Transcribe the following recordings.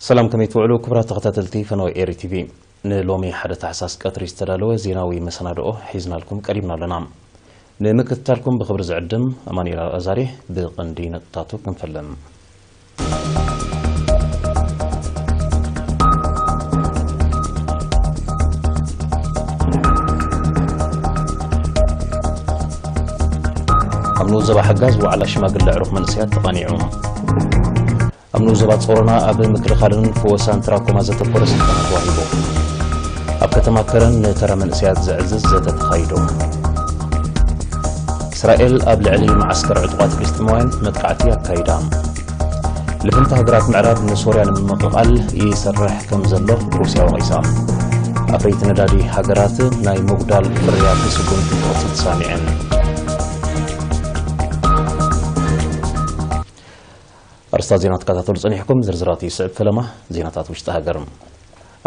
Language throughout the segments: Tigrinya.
ሰላም፣ ከመይ ትውዕሉ ክቡራት ተኸታተልቲ ፈነወ ኤሪ ቲቪ? ንሎሚ ሓደ ታሕሳስ ቀትሪ ዝተዳለወ ዜናዊ መሰናድኦ ሒዝናልኩም ቀሪብና ኣለና። ንምክትታልኩም ብኽብሪ ዝዕድም ኣማኑኤል ኣዛሬ። ብቐንዲ ነጥብታቱ ክንፈልም። ኣብ ንኡስ ዞባ ሓጋዝ ዋዕላ ሽማግለ ኣዕሩኽ መንእሰያት ተቓኒዑ። ኣብ ንኡስ ዞባ ጾሮና ኣብ ምክልኻልን ፍወሳን ትራኮማ ዘተኮረ ስልጠና ተዋሂቡ። ኣብ ከተማ ከረን ንተራ መንእሰያት ዘዕዝዝ ዘተ ተኻይዱ። እስራኤል ኣብ ልዕሊ መዓስከር ዕጡቓት ፍልስጤማውያን መጥቃዕቲ ኣካይዳ። ልፍንቲ ሃገራት ምዕራብ ንሶርያ ንምምቕቓል ይሰርሕ ከም ዘሎ ሩስያ ወቒሳ። ኣፍረይቲ ነዳዲ ሃገራት ናይ ምጉዳል ፍርያት ስጉምቲ ክወስድ ተሳሚዐን። ኣርስታት ዜና ትከታተሉ ጸኒሕኩም፣ ዝርዝራት ይስዕብ። ፈለማ ዜናታት ውሽጢ ሃገር።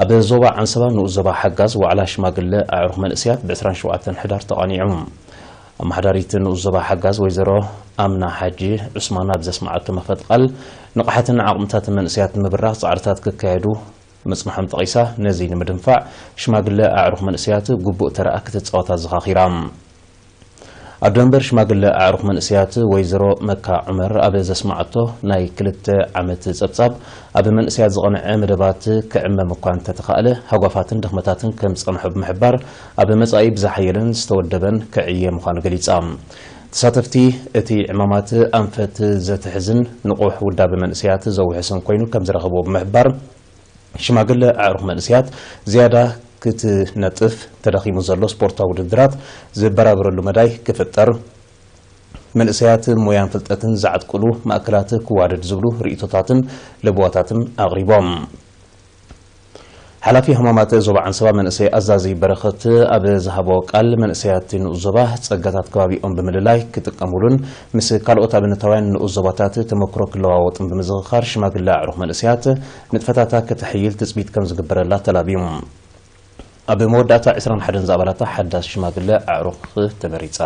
ኣብ ዞባ ዓንሰባ ንኡስ ዞባ ሓጋዝ ዋዕላ ሽማግለ ኣዕሩኽ መንእሰያት ብ ዕስራን ሸውዓተን ሕዳር ተቓኒዑ። ኣመሓዳሪት ንኡስ ዞባ ሓጋዝ ወይዘሮ ኣምና ሓጂ ዑስማን ኣብ ዘስመዓቶ መኽፈቲ ቃል፣ ንቕሓትን ዓቕምታትን መንእሰያት ንምብራኽ ጻዕርታት ክካየዱ ምጽንሖም ጠቒሳ፣ ነዚ ንምድንፋዕ ሽማግለ ኣዕሩኽ መንእሰያት ግቡእ ተረኣ ክትጻወት ኣዘኻኺራ። ኣዶ መንበር ሽማግለ ኣዕሩኽ መንእሰያት ወይዘሮ መካ ዑመር ኣብ ዘስመዓቶ፣ ናይ ክልተ ዓመት ጸብጻብ ኣብ መንእሰያት ዝቐንዐ መደባት ክዕመም እኳ እንተተኻእለ፣ ሃጓፋትን ድኽመታትን ከም ዝጸንሖ ብምሕባር፣ ኣብ መጻኢ ብዝሓየለን ዝተወደበን ክዕየ ምዃኑ ገሊጻ። ተሳተፍቲ፣ እቲ ዕማማት ኣንፈት ዘትሕዝን ንቑሕ ውዳበ መንእሰያት ዘውሕስን ኮይኑ ከም ዝረኸብዎ ብምሕባር፣ ሽማግለ ኣዕሩኽ መንእሰያት ዝያዳ ክትነጥፍ፣ ተዳኺሙ ዘሎ ስፖርታዊ ውድድራት ዝበራብረሉ መዳይ ክፍጠር፣ መንእሰያት ሞያን ፍልጠትን ዝዓጥቅሉ ማእከላት ክዋደድ ዝብሉ ርእይቶታትን ለበዋታትን ኣቕሪቦም። ሓላፊ ህማማት ዞባ ዓንሰባ መንእሰይ ኣዛዚ በረኸት ኣብ ዝሃቦ ቃል፣ መንእሰያት ንኡስ ዞባ ጸጋታት ከባቢኦም ብምልላይ ክጥቀሙሉን ምስ ካልኦት ኣብነታውያን ንኡስ ዞባታት ተመክሮ ክለዋወጡን ብምዝኽኻር፣ ሽማግለ ኣዕሩኽ መንእሰያት ንጥፈታታ ከተሕይል ትጽቢት ከም ዝግበረላ ተላብዩ። ኣብ መወዳእታ ዕስራን ሓደን ዝኣባላታ ሓዳስ ሽማግለ ኣዕሩኽ ተመሪጻ።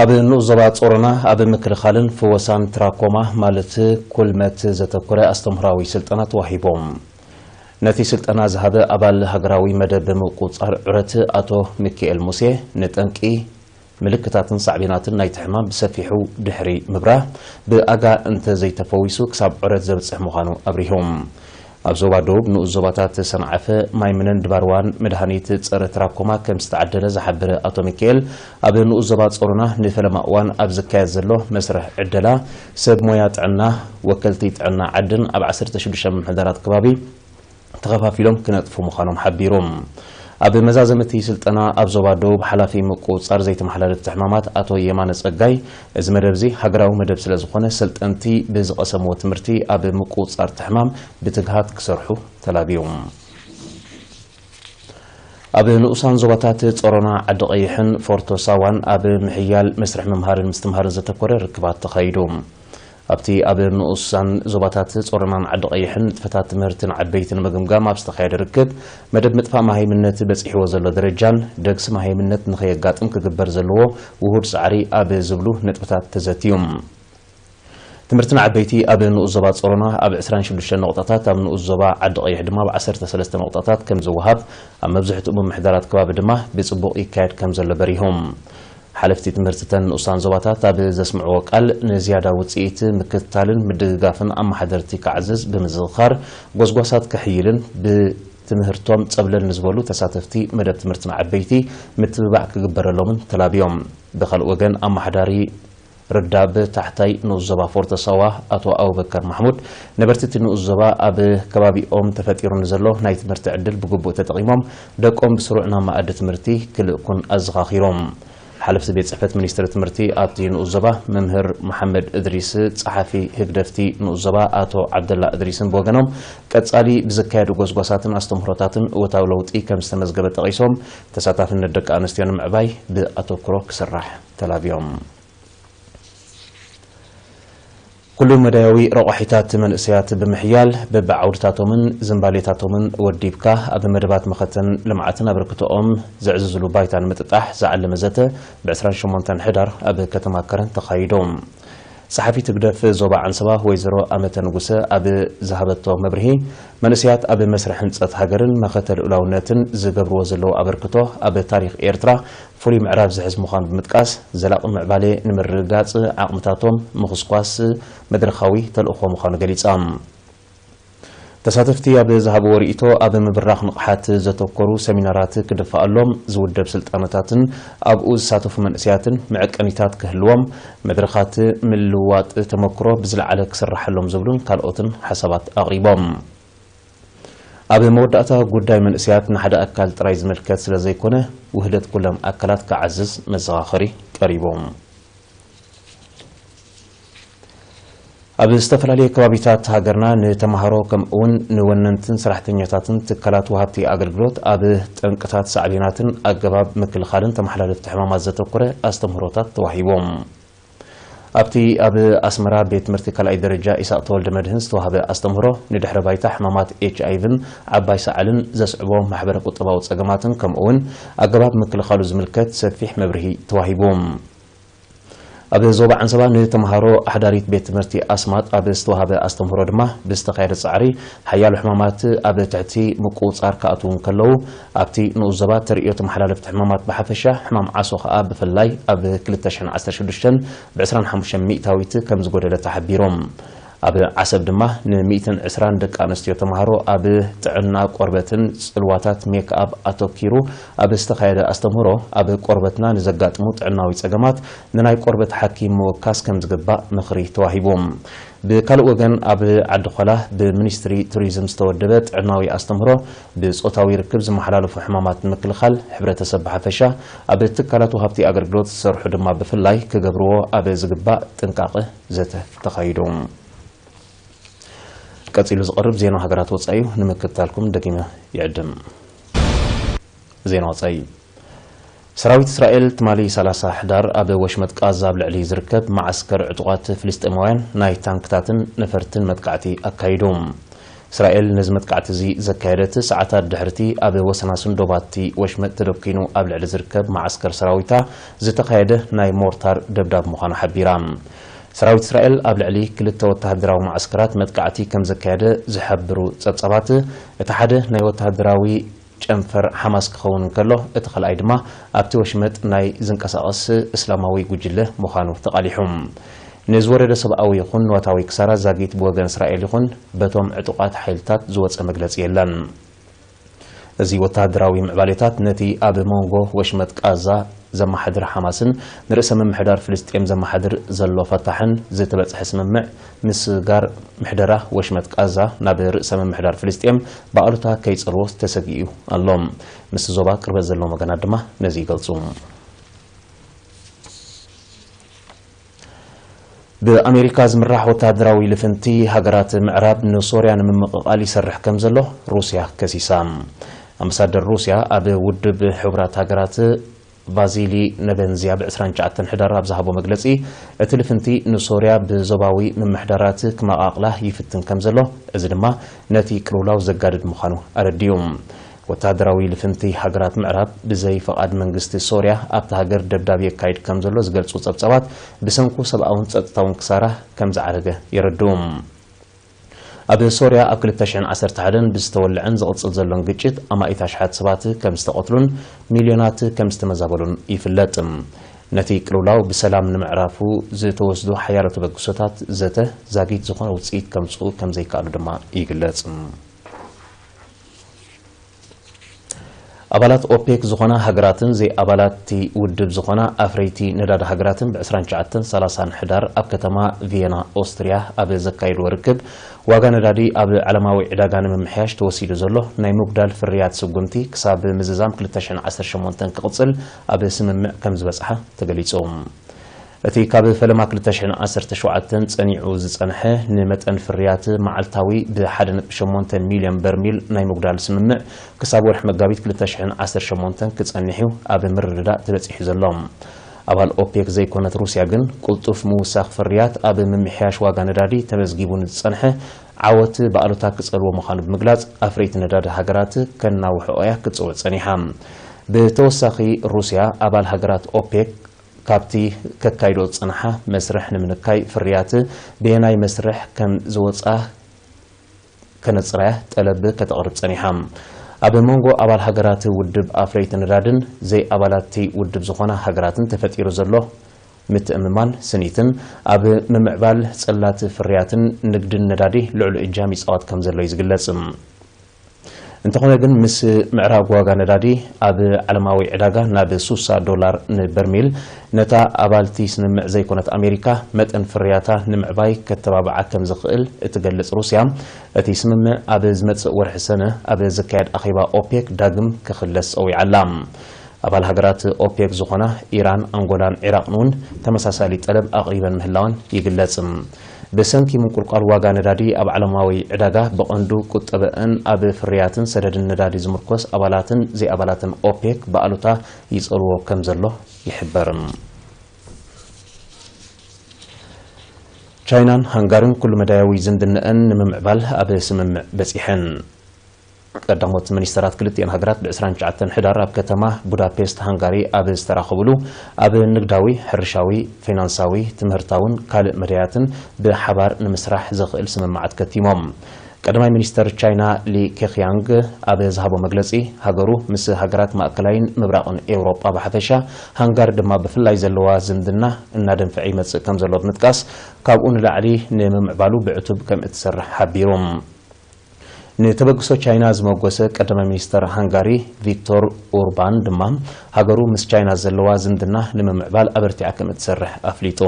ኣብ ንኡስ ዞባ ጾሮና ኣብ ምክልኻልን ፍወሳን ትራኮማ ማለት ኩልመት ዘተኮረ ኣስተምህራዊ ስልጠና ተዋሂቦም። ነቲ ስልጠና ዝሃበ ኣባል ሃገራዊ መደብ ምቁጽጻር ዑረት ኣቶ ሚካኤል ሙሴ፣ ንጠንቂ፣ ምልክታትን ሳዕቤናትን ናይቲ ሕማም ብሰፊሑ ድሕሪ ምብራህ፣ ብኣጋ እንተ ዘይተፈዊሱ ክሳብ ዑረት ዘብጽሕ ምዃኑ ኣብሪሆም። ኣብ ዞባ ደቡብ ንኡስ ዞባታት ሰንዓፈ፣ ማይምነን ድባርዋን መድሃኒት ጸረ ትራኮማ ከም ዝተዓደለ ዝሓበረ ኣቶ ሚካኤል፣ ኣብ ንኡስ ዞባ ጾሮና ንፈለማ እዋን ኣብ ዝካየድ ዘሎ መስርሕ ዕደላ፣ ሰብ ሞያ ጥዕና፣ ወከልቲ ጥዕና ዓድን ኣብ ዓሰርተ ሽዱሽተ ምምሕዳራት ከባቢ ተኸፋፊሎም ክነጥፉ ምዃኖም ሓቢሩ። ኣብ መዛዘሚ እቲ ስልጠና ኣብ ዞባ ደቡብ ሓላፊ ምቁጽጻር ዘይተመሓላለፍቲ ሕማማት ኣቶ የማነ ጸጋይ፣ እዚ መደብ እዚ ሃገራዊ መደብ ስለ ዝኾነ፣ ሰልጠንቲ ብዝቐሰምዎ ትምህርቲ ኣብ ምቁጽጻር እቲ ሕማም ብትግሃት ክሰርሑ ተላብዩ። ኣብ ንኡሳን ዞባታት ጾሮና፣ ዓዲ ቀይሕን ፎርቶ ሳዋን ኣብ ምሕያል መስርሕ ምምሃርን ምስትምሃርን ዘተኮረ ርክባት ተኻይዱ። ኣብቲ ኣብ ንኡሳን ዞባታት ጾሮናን ዓዲ ቀይሕን ንጥፈታት ትምህርቲ ንዓበይቲ ንምግምጋም ኣብ ዝተኻየደ ርክብ፣ መደብ ምጥፋእ መሃይምነት በጺሕዎ ዘሎ ደረጃን ደግሲ መሃይምነት ንኸየጋጥም ክግበር ዘለዎ ውሁድ ጻዕሪ ኣብ ዝብሉ ነጥብታት ተዘትዩ። ትምህርቲ ንዓበይቲ ኣብ ንኡስ ዞባ ጾሮና ኣብ ዕስራን ሽዱሽተን ነቑጣታት፣ ኣብ ንኡስ ዞባ ዓዲ ቀይሕ ድማ ብ ዓሰርተ ሰለስተ ነቑጣታት ከም ዝወሃብ፣ ኣብ መብዝሕትኡ ምምሕዳራት ከባቢ ድማ ብጽቡቕ ይካየድ ከም ዘሎ በሪሆም። ሓለፍቲ ትምህርቲ እተን ንኡሳን ዞባታት ኣብ ዘስምዕዎ ቃል፣ ንዝያዳ ውጽኢት ምክትታልን ምድግጋፍን ኣመሓደርቲ ክዓዝዝ ብምዝኽኻር፣ ጎስጓሳት ክሕይልን ብትምህርቶም ጸብለል ንዝበሉ ተሳተፍቲ መደብ ትምህርቲ ንዓበይቲ ምትብባዕ ክግበረሎምን ተላብዮም። ብኻልእ ወገን፣ ኣመሓዳሪ ርዳብ ታሕታይ ንኡስ ዞባ ፎርቶ ሳዋ ኣቶ ኣቡበከር ማሕሙድ፣ ነበርቲ እቲ ንኡስ ዞባ ኣብ ከባቢኦም ተፈጢሩ ንዘሎ ናይ ትምህርቲ ዕድል ብግቡእ ተጠቒሞም፣ ደቆም ብስሩዕ ናብ መኣዲ ትምህርቲ ክልእኩን ኣዘኻኺሮም። ሓለፍቲ ቤት ጽሕፈት ሚኒስትሪ ትምህርቲ ኣብቲ ንኡስ ዞባ መምህር መሓመድ እድሪስ፣ ጸሓፊ ህግደፍቲ ንኡስ ዞባ ኣቶ ዓብደላ እድሪስን ብወገኖም፣ ቀጻሊ ብዝካየዱ ጎስጓሳትን ኣስተምህሮታትን እወታዊ ለውጢ ከም ዝተመዝገበ ጠቒሶም፣ ተሳታፍነት ደቂ ኣንስትዮ ንምዕባይ ብኣተኩሮ ክስራሕ ተላብዮም። ኩሉ መዳያዊ ረቋሒታት መንእሰያት ብምሕያል፣ በብዓውድታቶምን ዝንባሌታቶምን ወዲብካ፣ ኣብ መደባት መኸተን ልምዓትን ኣበርክቶኦም ዘዕዝዝሉ ባይታ ንምጥጣሕ ዝዓለመ ዘተ ብ ዕስራን ሸሞንተን ሕዳር ኣብ ከተማ ከረን ተኻይዱ። ጸሓፊት ህግደፍ ዞባ ዓንሰባ ወይዘሮ ኣመተ ንጉሰ ኣብ ዝሃበቶ መብርሂ፣ መንእሰያት ኣብ መስርሕ ህንጸት ሃገርን መኸተ ልኡላውነትን ዝገብርዎ ዘለዉ ኣበርክቶ ኣብ ታሪኽ ኤርትራ ፍሉይ ምዕራፍ ዝሕዝ ምዃኑ ብምጥቃስ፣ ዘላቒ ምዕባሌ ንምርግጋጽ ዓቕምታቶም ምኹስኳስ መድረኻዊ ተልእኾ ምዃኑ ገሊጻ። ተሳተፍቲ ኣብ ዝሃብዎ ርእይቶ፣ ኣብ ምብራኽ ንቕሓት ዘተኮሩ ሰሚናራት ክድፋኣሎም፣ ዝውደብ ስልጠናታትን ኣብኡ ዝሳተፉ መንእሰያትን መዐቀኒታት ክህልዎም፣ መድረኻት ምልውዋጥ ተመክሮ ብዝለዓለ ክስራሓሎም ዝብሉን ካልኦትን ሓሳባት ኣቕሪቦም። ኣብ መወዳእታ፣ ጉዳይ መንእሰያት ንሓደ ኣካል ጥራይ ዝምልከት ስለ ዘይኮነ፣ ውህደት ኩሎም ኣካላት ክዓዝዝ መዘኻኸሪ ቀሪቡ። ኣብ ዝተፈላለየ ከባቢታት ሃገርና ንተምሃሮ ከምኡውን ንወነንትን ሰራሕተኛታትን ትካላት ወሃብቲ ኣገልግሎት ኣብ ጠንቅታት ሳዕቤናትን ኣገባብ ምክልኻልን ተመሓላለፍቲ ሕማማት ዘተኮረ ኣስተምህሮታት ተዋሂቦም። ኣብቲ ኣብ ኣስመራ ቤት ትምህርቲ ካልኣይ ደረጃ ኢሳቕ ተወልደ መድህን ዝተዋህበ ኣስተምህሮ፣ ንድሕረ ባይታ ሕማማት ኤች ኣይ ቪን ዓባይ ሰዓልን ዘስዕቦ ማሕበረ ቁጠባዊ ጸገማትን ከምኡውን ኣገባብ ምክልኻሉ ዝምልከት ሰፊሕ መብርሂ ተዋሂቡ። ኣብ ዞባ ዓንሰባ ንተምሃሮ ኣሕዳሪት ቤት ትምህርቲ ኣስማጥ ኣብ ዝተዋሃበ ኣስተምህሮ ድማ፣ ብዝተኻየደ ጻዕሪ ሓያሎ ሕማማት ኣብ ትሕቲ ምቁጽጻር ክኣትዉ እንከለዉ፣ ኣብቲ ንኡስ ዞባ ተርእዮ ተመሓላለፍቲ ሕማማት ብሓፈሻ፣ ሕማም ዓሶ ከኣ ብፍላይ ኣብ ክልተ ሽሕን ዓሰርተ ሽዱሽተን ብ ዕስራን ሓሙሽተን ሚእታዊት ከም ዝጎደለ ተሓቢሮም። ኣብ ዓሰብ ድማ ን ሚእትን ዕስራን ደቂ ኣንስትዮ ተምሃሮ ኣብ ጥዕና ቆርበትን ጽልዋታት ሜክኣፕ ኣተኪሩ ኣብ ዝተኻየደ ኣስተምህሮ፣ ኣብ ቆርበትና ንዘጋጥሙ ጥዕናዊ ጸገማት ንናይ ቆርበት ሓኪም ምውካስ ከም ዝግባእ ምኽሪ ተዋሂቡ። ብካልእ ወገን፣ ኣብ ዓዲ ኾላ ብሚኒስትሪ ቱሪዝም ዝተወደበ ጥዕናዊ ኣስተምህሮ፣ ብጾታዊ ርክብ ዝመሓላለፉ ሕማማት ንምክልኻል፣ ሕብረተሰብ ብሓፈሻ፣ ኣብ ትካላት ወሃብቲ ኣገልግሎት ዝሰርሑ ድማ ብፍላይ ክገብርዎ ኣብ ዝግባእ ጥንቃቐ ዘተ ተኻይዱ። ቀጺሉ ዝቐርብ ዜና ሃገራት ወጻኢ እዩ። ንምክትታልኩም ደጊመ ይዕድም። ዜና ወጻኢ። ሰራዊት እስራኤል ትማሊ ሰላሳ ሕዳር ኣብ ወሽመጥ ቃዛ ኣብ ልዕሊ ዝርከብ መዓስከር ዕጡቓት ፍልስጤማውያን ናይ ታንክታትን ነፈርትን መጥቃዕቲ ኣካይዱ። እስራኤል ነዚ መጥቃዕቲ እዚ ዘካየደት ሰዓታት ድሕርቲ ኣብ ወሰናስን ዶባቲ ወሽመጥ ተደኪኑ ኣብ ልዕሊ ዝርከብ መዓስከር ሰራዊታ ዝተኻየደ ናይ ሞርታር ደብዳብ ምዃኑ ሓቢራ። ሰራዊት እስራኤል ኣብ ልዕሊ ክልተ ወተሃደራዊ መዓስከራት መጥቃዕቲ ከም ዘካየደ ዝሕብሩ ጸብጻባት፣ እቲ ሓደ ናይ ወተሃደራዊ ጨንፈር ሓማስ ክኸውን እንከሎ፣ እቲ ካልኣይ ድማ ኣብቲ ወሽመጥ ናይ ዝንቀሳቐስ እስላማዊ ጉጅለ ምዃኑ ተቓሊሑ። ንዝወረደ ሰብኣዊ ይኹን ንዋታዊ ክሳራ ዛጊት ብወገን እስራኤል ይኹን በቶም ዕጡቓት ሓይልታት ዝወጸ መግለጺ የለን። እዚ ወተሃደራዊ ምዕባሌታት ነቲ ኣብ መንጎ ወሽመጥ ቃዛ ዘመሓድር ሓማስን ንርእሰ ምምሕዳር ፍልስጤም ዘመሓድር ዘሎ ፈታሕን ዝተበጽሐ ስምምዕ ምስጋር ምሕደራ ወሽመጥ ቃዛ ናብ ርእሰ ምምሕዳር ፍልስጤም ብኣሉታ ከይጸልዎ ተሰጊኡ ኣሎ። ምስ ዞባ ቅርበት ዘለዎም ወገናት ድማ ነዚ ይገልጹ። ብኣሜሪካ ዝምራሕ ወተሃደራዊ ልፍንቲ ሃገራት ምዕራብ ንሶርያ ንምምቕቓል ይሰርሕ ከም ዘሎ ሩስያ ከሲሳ። ኣምባሳደር ሩስያ ኣብ ውድብ ሕቡራት ሃገራት ቫዚሊ ነበንዝያ ብ ዕስራን ትሽዓተን ሕዳር ኣብ ዝሃቦ መግለጺ፣ እቲ ልፍንቲ ንሶርያ ብዞባዊ ምምሕዳራት ክመቓቕላ ይፍትን ከም ዘሎ፣ እዚ ድማ ነቲ ቅልውላው ዘጋድድ ምዃኑ ኣረዲኡ። ወተሃደራዊ ልፍንቲ ሃገራት ምዕራብ ብዘይ ፍቓድ መንግስቲ ሶርያ ኣብታ ሃገር ደብዳብ የካይድ ከም ዘሎ ዝገልጹ ጸብጻባት፣ ብሰንኩ ሰብኣውን ጸጥታውን ክሳራ ከም ዝዓረገ የረድኡ። ኣብ ሶርያ ኣብ ክልተ ሽሕን ዓሰርተ ሓደን ብዝተወልዐን ዝቕጽል ዘሎን ግጭት ኣማኢት ኣሽሓት ሰባት ከም ዝተቐትሉን ሚልዮናት ከም ዝተመዛበሉን ይፍለጥ። ነቲ ቅልውላው ብሰላም ንምዕራፉ ዝተወስዱ ሓያሎ ተበግሶታት ዘተ ዛጊት ዝኾነ ውጽኢት ከምጽኡ ከም ዘይከኣሉ ድማ ይግለጽ። ኣባላት ኦፔክ ዝኾና ሃገራትን ዘይኣባላት እቲ ውድብ ዝኾና ኣፍረይቲ ነዳዲ ሃገራትን ብ ዕስራን ትሽዓተን ሰላሳን ሕዳር ኣብ ከተማ ቪየና ኦስትርያ ኣብ ዘካየድዎ ርክብ፣ ዋጋ ነዳዲ ኣብ ዓለማዊ ዕዳጋ ንምምሕያሽ ተወሲዱ ዘሎ ናይ ምጉዳል ፍርያት ስጉምቲ ክሳብ ምዝዛም ክልተ ሽሕን ዓሰርተ ሸሞንተን ክቕጽል ኣብ ስምምዕ ከም ዝበጽሓ ተገሊጹ። እቲ ካብ ፈለማ ክልተ ሽሕን ዓሰርተ ሸውዓተን ጸኒዑ ዝጸንሐ ንመጠን ፍርያት መዓልታዊ ብ ሓደ ነጥቢ ሸሞንተ ሚልዮን በርሚል ናይ ምጉዳል ስምምዕ፣ ክሳብ ወርሒ መጋቢት ክልተ ሽሕን ዓሰርተ ሸሞንተን ክጸንሕ እዩ ኣብ ምርድዳእ ተበጺሑ ዘሎ። ኣባል ኦፔክ ዘይኮነት ሩስያ ግን፣ ቅልጡፍ ምውሳኽ ፍርያት ኣብ ምምሕያሽ ዋጋ ነዳዲ ተመዝጊቡ ንዝጸንሐ ዓወት ብኣሉታ ክጸልዎ ምዃኑ ብምግላጽ፣ ኣፍረይቲ ነዳዲ ሃገራት ከናውሕኦ እያ ክትጽውዕ ጸኒሓ። ብተወሳኺ፣ ሩስያ ኣባል ሃገራት ኦፔክ ካብቲ ከካይዶ ዝጸንሓ መስርሕ ንምንካይ ፍርያት በየናይ መስርሕ ከም ዝወጻ ከነጽራያ ጠለብ ከተቕርብ ጸኒሓ። ኣብ መንጎ ኣባል ሃገራት ውድብ ኣፍረይቲ ነዳድን ዘይኣባላት'ቲ ውድብ ዝኾና ሃገራትን ተፈጢሩ ዘሎ ምትእምማን ስኒትን ኣብ ምምዕባል ጽላት ፍርያትን ንግድን ነዳዲ ልዑል እጃም ይጻወት ከም ዘሎ እዩ ዝግለጽ። እንተኾነ ግን ምስ ምዕራግ ዋጋ ነዳዲ ኣብ ዓለማዊ ዕዳጋ ናብ ሱሳ ዶላር ንበርሚል ነታ ኣባልቲ ስምምዕ ዘይኮነት ኣሜሪካ መጠን ፍርያታ ንምዕባይ ከተባብዓ ከም ዝኽእል እትገልጽ ሩስያ፣ እቲ ስምምዕ ኣብ ዝመጽእ ወርሒ ሰነ ኣብ ዝካየድ ኣኼባ ኦፔክ ዳግም ክኽለስ ጸዊዓ ኣላ። ኣባል ሃገራት ኦፔክ ዝኾና ኢራን፣ ኣንጎላን ዒራቕን እውን ተመሳሳሊ ጠለብ ኣቕሪበን ምህላወን ይግለጽ። ብሰንኪ ምንቁልቋል ዋጋ ነዳዲ ኣብ ዓለማዊ ዕዳጋ ብቐንዱ ቁጠበአን ኣብ ፍርያትን ሰደድን ነዳዲ ዝምርኮስ ኣባላትን ዘይኣባላትን ኦፔክ ብኣሉታ ይጸልዎ ከም ዘሎ ይሕበር። ቻይናን ሃንጋሪን ኩሉ መዳያዊ ዝምድነአን ንምምዕባል ኣብ ስምምዕ በጺሐን። ቀዳሞት ሚኒስተራት ክልቲኤን ሃገራት ብ ዕስራን ትሽዓተን ሕዳር ኣብ ከተማ ቡዳፔስት ሃንጋሪ ኣብ ዝተራኸብሉ፣ ኣብ ንግዳዊ፣ ሕርሻዊ፣ ፊናንሳዊ፣ ትምህርታውን ካልእ መዳያትን ብሓባር ንምስራሕ ዘኽእል ስምምዓት ከቲሞም። ቀዳማይ ሚኒስተር ቻይና ሊ ኬክያንግ ኣብ ዝሃቦ መግለጺ፣ ሃገሩ ምስ ሃገራት ማእከላይን ምብራቕን ኤውሮጳ ብሓፈሻ፣ ሃንጋሪ ድማ ብፍላይ ዘለዋ ዝምድና እናደንፈዐ ይመጽእ ከም ዘሎ ብምጥቃስ፣ ካብኡ ንላዕሊ ንምምዕባሉ ብዕቱብ ከም እትሰርሕ ሓቢሩ። ንተበግሶ ቻይና ዝመጎሰ ቀዳማይ ሚኒስተር ሃንጋሪ ቪክቶር ኡርባን ድማ፣ ሃገሩ ምስ ቻይና ዘለዋ ዝምድና ንምምዕባል ኣበርቲዓ ከም እትሰርሕ ኣፍሊጡ።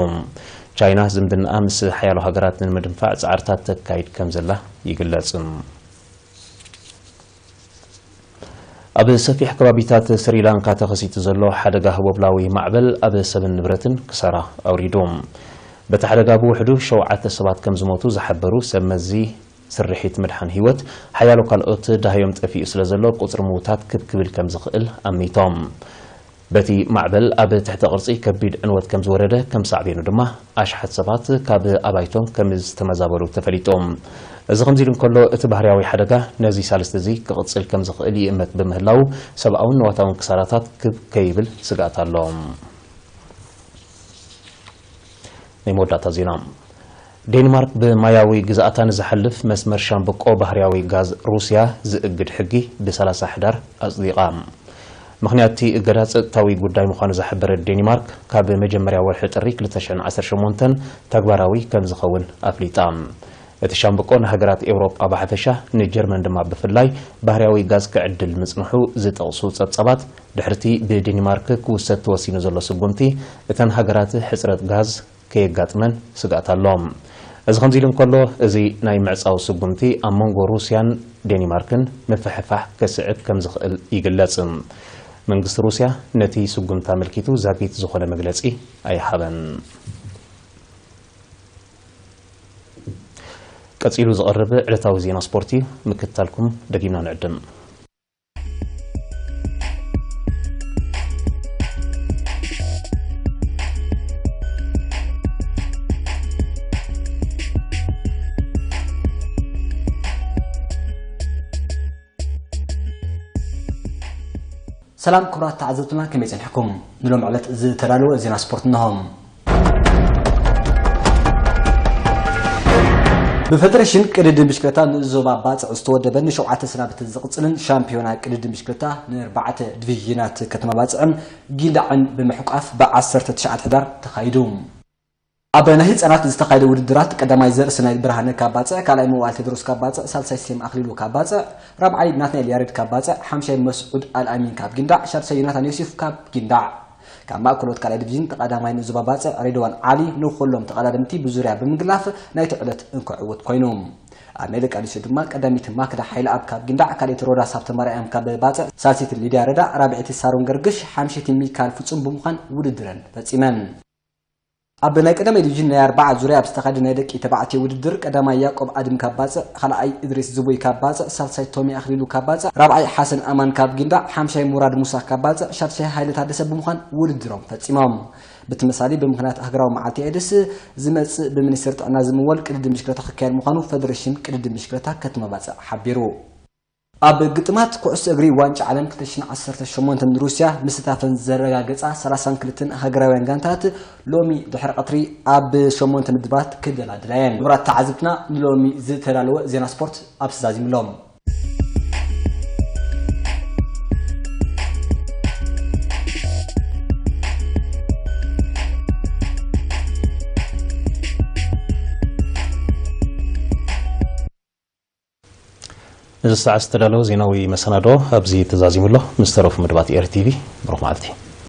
ቻይና ዝምድናኣ ምስ ሓያሎ ሃገራት ንምድንፋዕ ጻዕርታት ተካይድ ከም ዘላ ይግለጽ። ኣብ ሰፊሕ ከባቢታት ስሪላንካ ተኸሲቱ ዘሎ ሓደጋ ህቦብላዊ ማዕበል ኣብ ሰብን ንብረትን ክሳራ ኣውሪዱ። በቲ ሓደጋ ብውሕዱ ሸውዓተ ሰባት ከም ዝሞቱ ዝሓበሩ ሰብ መዚ ስርሒት ምድሓን ህይወት፣ ሓያሎ ካልኦት ዳህዮም ጠፊኡ ስለ ዘሎ ቁጽሪ ምዉታት ክብ ክብል ከም ዝኽእል ኣሚቶም። በቲ ማዕበል ኣብ ትሕቲ ቅርጺ ከቢድ ዕንወት ከም ዝወረደ፣ ከም ሳዕቤኑ ድማ ኣሽሓት ሰባት ካብ ኣባይቶም ከም ዝተመዛበሉ ተፈሊጡ። እዚ ከምዚ ኢሉ እንከሎ፣ እቲ ባህርያዊ ሓደጋ ነዚ ሳልስቲ እዚ ክቕጽል ከም ዝኽእል ይእመት ብምህላው፣ ሰብኣውን ንዋታውን ክሳራታት ክብ ከይብል ስግኣት ኣሎ። ናይ መወዳእታ ዜና። ዴንማርክ ብማያዊ ግዝኣታ ንዝሓልፍ መስመር ሻምብቆ ባህርያዊ ጋዝ ሩስያ ዝእግድ ሕጊ ብሰላሳ ሕዳር ኣጽዲቓ። ምኽንያት እቲ እገዳ ጸጥታዊ ጉዳይ ምዃኑ ዝሓበረት ዴንማርክ፣ ካብ መጀመርያ ወርሒ ጥሪ ክልተ ሽሕን ዓሰርተ ሸሞንተን ተግባራዊ ከም ዝኸውን ኣፍሊጣ። እቲ ሻምብቆ ንሃገራት ኤውሮጳ ብሓፈሻ፣ ንጀርመን ድማ ብፍላይ ባህርያዊ ጋዝ ክዕድል ምጽንሑ ዝጠቕሱ ጸብጻባት፣ ድሕርቲ ብዴንማርክ ክውሰድ ተወሲኑ ዘሎ ስጉምቲ፣ እተን ሃገራት ሕጽረት ጋዝ ከየጋጥመን ስግኣት ኣሎ። እዚ ከምዚ ኢሉ እንከሎ፣ እዚ ናይ ምዕጻው ስጉምቲ ኣብ መንጎ ሩስያን ዴንማርክን ምፍሕፋሕ ከስዕብ ከም ዝኽእል ይግለጽ። መንግስቲ ሩስያ ነቲ ስጉምቲ ኣመልኪቱ ዛጊት ዝኾነ መግለጺ ኣይሃበን። ቀጺሉ ዝቐርብ ዕለታዊ ዜና ስፖርት እዩ። ምክትታልኩም ደጊምና ንዕድም። ሰላም ክቡራት ተዓዘብትና፣ ከመይ ጸኒሕኩም? ንሎም ዕለት ዝተዳለወ ዜና ስፖርት እነሆ። ብፈደሬሽን ቅድድም ብሽክለታ ንዞባ ባጽዕ ዝተወደበን ንሸውዓተ ሰናብቲ ዝቕጽልን ሻምፒዮና ቅድድም ብሽክለታ ንኣርባዕተ ዲቪዥናት ከተማ ባጽዕን ጊንዳዕን ብምሕቋፍ ብዓሰርተ ትሽዓተ ሕዳር ተኻይዱ። ኣብ ናይ ህጻናት ዝተኻየደ ውድድራት ቀዳማይ ዘርእስናይ ብርሃነ ካብ ባጽዕ፣ ካልኣይ መዋእል ቴድሮስ ካብ ባጽዕ፣ ሳልሳይ ሴም ኣኽሊሉ ካብ ባጽዕ፣ ራብዓይ ናትናኤል ያሬድ ካብ ባጽዕ፣ ሓምሻይ መስዑድ ኣልኣሚን ካብ ጊንዳዕ፣ ሻድሻይ ዮናታን ዮሴፍ ካብ ጊንዳዕ። ካብ ማእከሎት ካልኣይ ዲቪዥን ተቐዳማይ ንዞባ ባጽዕ ሬድዋን ዓሊ ንኹሎም ተቐዳደምቲ ብዙርያ ብምግላፍ ናይቲ ዕለት እንኮ ዕውት ኮይኑ። ኣብ ናይ ደቂ ኣንስትዮ ድማ ቀዳሚት ማክዳ ሓይለኣብ ካብ ጊንዳዕ፣ ካልኣይቲ ሮዳስ ሃብተማርያም ካብ ባጽዕ፣ ሳልሰይቲ ሊድያ ረዳ፣ ራብዐይቲ ሳሮን ገርግሽ፣ ሓምሸይቲ ሚካል ፍጹም ብምዃን ውድድረን ፈጺመን። ኣብ ናይ ቀዳማይ ዲቪዥን ናይ ኣርባዓ ዙርያ ኣብ ዝተኻየደ ናይ ደቂ ተባዕትዮ ውድድር፣ ቀዳማይ ያዕቆብ ኣድም ካብ ባጽዕ፣ ካልኣይ እድሪስ ዝቡይ ካብ ባጽዕ፣ ሳልሳይ ቶሚ ኣኽሊሉ ካብ ባጽዕ፣ ራብዓይ ሓሰን ኣማን ካብ ጊንዳዕ፣ ሓምሻይ ሙራድ ሙሳ ካብ ባጽዕ፣ ሻድሻይ ሃይለ ታደሰ ብምዃን ውድድሮም ፈጺሞም። ብተመሳሊ፣ ብምኽንያት ሃገራዊ መዓልቲ ኤድስ ዝመጽእ ብሚኒስቴር ጥዕና ዝምወል ቅድድም ብሽክለታ ክካየድ ምዃኑ ፈደሬሽን ቅድድም ብሽክለታ ከተማ ባጽዕ ሓቢሩ። ኣብ ግጥማት ኩዕሶ እግሪ ዋንጫ ዓለም ክልተ ሽሕን ዓሰርተ ሸሞንተን ሩስያ ምስታፈን ዘረጋገጻ ሰላሳን ክልተን ሃገራውያን ጋንታት ሎሚ ድሕሪ ቀትሪ ኣብ ሸሞንተ ምድባት ክደላድላ እየን። ክቡራት ተዓዘብትና፣ ንሎሚ ዝተዳለወ ዜና ስፖርት ኣብ ተዛዚሙ ኣሎ። እዚ ሰዓት ዝተዳለወ ዜናዊ መሰናዶ ኣብዚ ተዛዚሙ ኣሎ። ምስ ተረፉ መደባት ኤሪ ቲቪ ብሩኽ መዓልቲ።